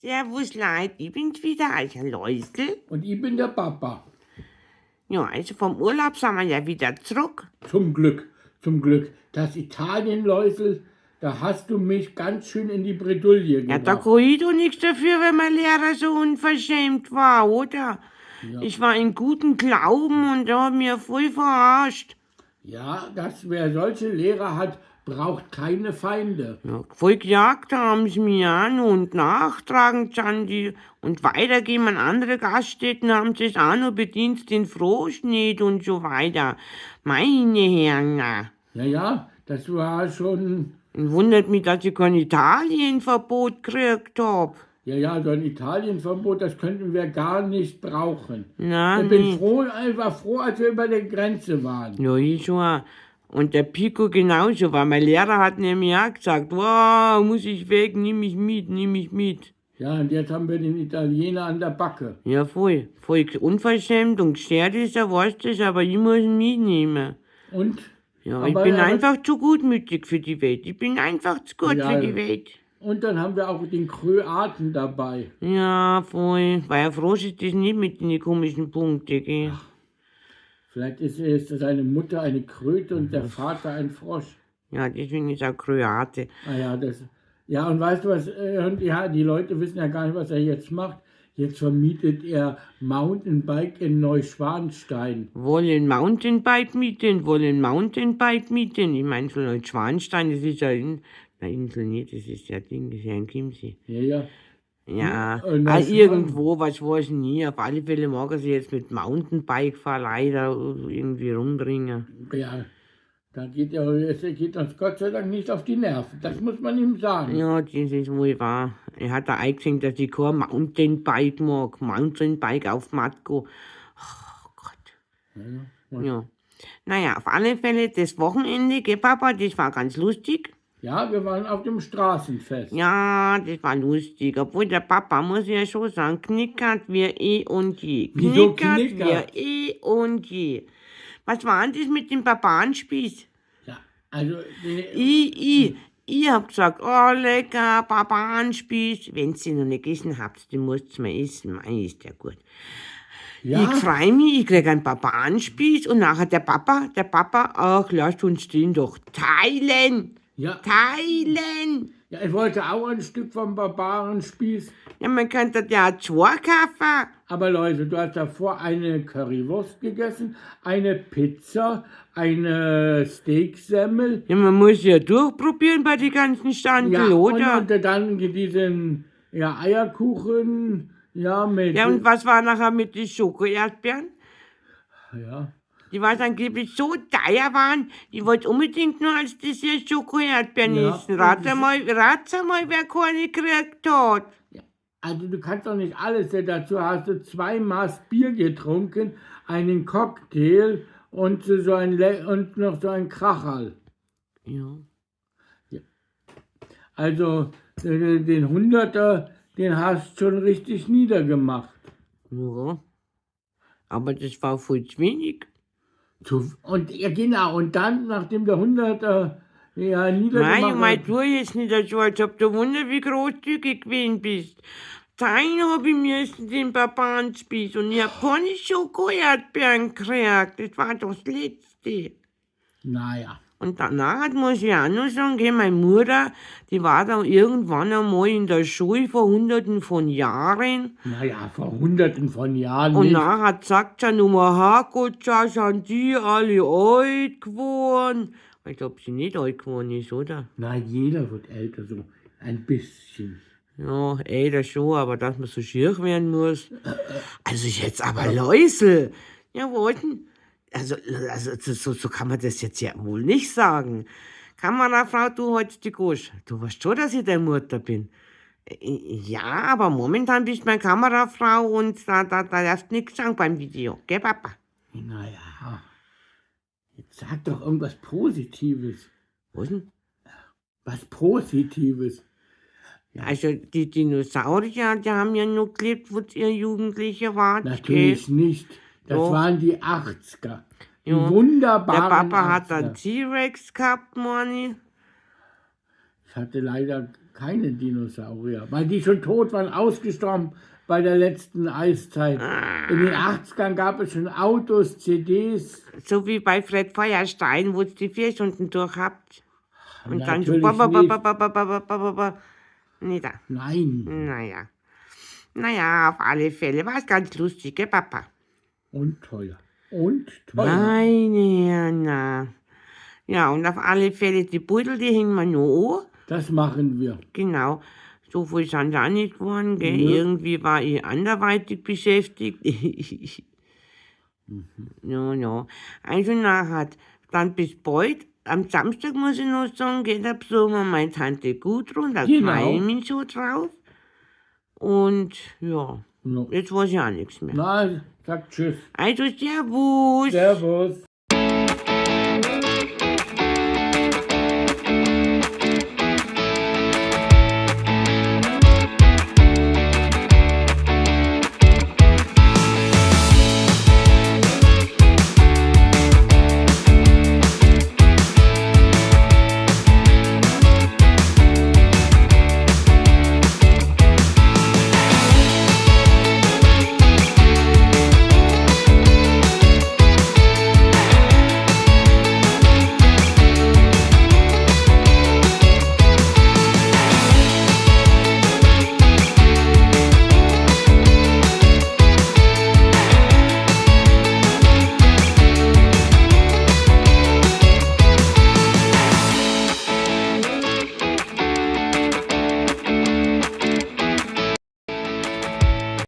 Servus Leid, ich bin's wieder, also Läusl. Und ich bin der Papa. Ja, also vom Urlaub sind wir ja wieder zurück. Zum Glück, zum Glück. Das Italien-Läusel, da hast du mich ganz schön in die Bredouille Ja, da gebracht. kann ich doch nichts dafür, wenn mein Lehrer so unverschämt war, oder? Ja. Ich war in gutem Glauben und der hat mir voll verarscht. Ja, dass wer solche Lehrer hat, braucht keine Feinde. Ja, voll gejagt haben sie mich an und nachtragend sind die und weitergehen an andere Gaststätten haben sie es auch noch bedient, den Frosch nicht und so weiter. Meine Herren, na. Ja, ja, das war schon, Und wundert mich, dass ich kein Italienverbot gekriegt hab. ja, ja, so ein Italienverbot, das könnten wir gar nicht brauchen. Na, Ich bin nee. froh, einfach froh, als wir über der Grenze waren. Ja, ich schon. auch. Und der Pico genauso, weil mein Lehrer hat nämlich auch gesagt, wow, muss ich weg, nimm mich mit, nimm mich mit. Ja, und jetzt haben wir den Italiener an der Backe. Ja, voll. Voll unverschämt und gestört ist er, weißt du das, aber ich muss ihn mitnehmen. Und? Ja, ich Aber- bin aber- einfach zu gutmütig für die Welt. Ich bin einfach zu gut Ja. für die Welt. Und dann haben wir auch den Kroaten dabei. Ja, voll. Weil er froh ist das nicht mit den komischen Punkten, gell? Vielleicht ist seine Mutter eine Kröte und der Vater ein Frosch. Ja, deswegen ist er Kroate. Ah ja, das. Ja, und weißt du was? Und ja, die Leute wissen ja gar nicht, was er jetzt macht. Jetzt vermietet er Mountainbike in Neuschwanstein. Wollen Mountainbike mieten, wollen Mountainbike mieten. Ich meine, so Neuschwanstein, das ist ja in, na Insel nicht, das ist ja Ding, das ist ja in Chiemsee. Ja, ja. Ja, Neuschwan- irgendwo, was weiß ich nie. Auf alle Fälle mag er sich jetzt mit Mountainbike-Verleih da irgendwie rumbringen. Ja, da geht er, es geht uns Gott sei Dank nicht auf die Nerven. Das muss man ihm sagen. Ja, das ist wohl wahr. Er hat da eingesehen, dass ich kein Mountainbike mag. Mountainbike auf Matko. Oh Gott. Ja, Ja. Naja, auf alle Fälle, das Wochenende, gell, Papa, das war ganz lustig. Ja, wir waren auf dem Straßenfest. Ja, das war lustig. Obwohl der Papa, muss ich ja schon sagen, knickert wie eh und je. Wieso Knickert knickert? wie eh und je. Was war denn das mit dem Barbarenspieß? Ja, also, Ich hab gesagt, oh lecker, Barbarenspieß. Wenn ihr noch nicht gegessen habt, den müsst ihr mal essen. Mei, ist der gut. ja, Ich freu mich, ich krieg einen Barbarenspieß und nachher der Papa, ach, lasst uns den doch teilen. ja, Teilen. ja, ich wollte auch ein Stück vom Barbarenspieß. Ja, man könnte ja auch zwei kaufen. Aber Leute, du hast davor eine Currywurst gegessen, eine Pizza, eine Steaksemmel. Ja, man muss ja durchprobieren bei den ganzen Standel, Ja, oder? und dann diesen ja, Eierkuchen, ja, mit. Ja, und was war nachher mit den Schokoerdbeeren? ja. Die was angeblich so teuer waren, die wollte unbedingt nur als Dessert Schokoerdbeeren Ja, essen. Rat mal, wer keine gekriegt hat. Also du kannst doch nicht alles. Denn dazu hast du 2 Maß Bier getrunken, einen Cocktail und, so ein Le und noch so ein Kracherl. Ja. Ja. Also den 100er, den hast du schon richtig niedergemacht. Ja. Aber das war voll zu wenig. Und, ja, genau, und dann, nachdem der 100er ja, niedergemacht Nein, mein hat- tu jetzt nicht so, als ob du wunder, wie großzügig gewesen bist. Tein hab ich müssen den Barbarenspieß und ich hab keine Schokoerdbeeren gekriegt. Das war doch das Letzte. Naja. Und danach muss ich auch noch sagen, gell, meine Mutter, die war dann irgendwann einmal in der Schule vor Hunderten von Jahren. Naja, vor Hunderten von Jahren Und nicht. nachher sagt sie nochmal, Herrgott, ja, sind die alle alt geworden. Als ob sie nicht alt geworden ist, oder? Na, jeder wird älter, so ein bisschen. Ja, älter schon, aber dass man so schier werden muss. Also jetzt aber Läusel. Ja, wollten. Also so kann man das jetzt ja wohl nicht sagen. Kamerafrau, du hältst die Gosch. Du weißt schon, dass ich deine Mutter bin. Ja, aber momentan bist du meine Kamerafrau und da darfst du nichts sagen beim Video. Gell, Papa? Naja, jetzt sag doch irgendwas Positives. Was denn? Was Positives. Ja. Also die Dinosaurier, die haben ja noch gelebt, wo ihr Jugendliche wart. Natürlich gell? nicht. Das Doch. waren die 80er. Die Ja. wunderbaren Der Papa hat 80er. einen T-Rex gehabt, Mani. Ich hatte leider keine Dinosaurier, weil die schon tot waren, ausgestorben bei der letzten Eiszeit. In den 80ern gab es schon Autos, CDs. So wie bei Fred Feuerstein, wo die 4 Stunden durch habt. Und dann so Natürlich ba, ba, ba, nicht. ba, ba, ba, ba, ba, ba, ba. Nee, da. Nein. Naja. Naja, auf alle Fälle war es ganz lustig, gell, Papa? Und teuer. Und teuer. Meine Herren, na. Ja, und auf alle Fälle, die Beutel, die hängen wir noch an. Das machen wir. Genau. So viel sind da nicht geworden, gell? Nö. Irgendwie war ich anderweitig beschäftigt. Ja, ja. Also nachher, dann bis bald. Am Samstag muss ich noch sagen, geht da besuchen wir meine Tante Gudrun, da Genau. freue ich mich schon drauf. Und ja, Ja. jetzt weiß ich auch nichts mehr. Na, sag Tschüss. Also, Servus. Servus.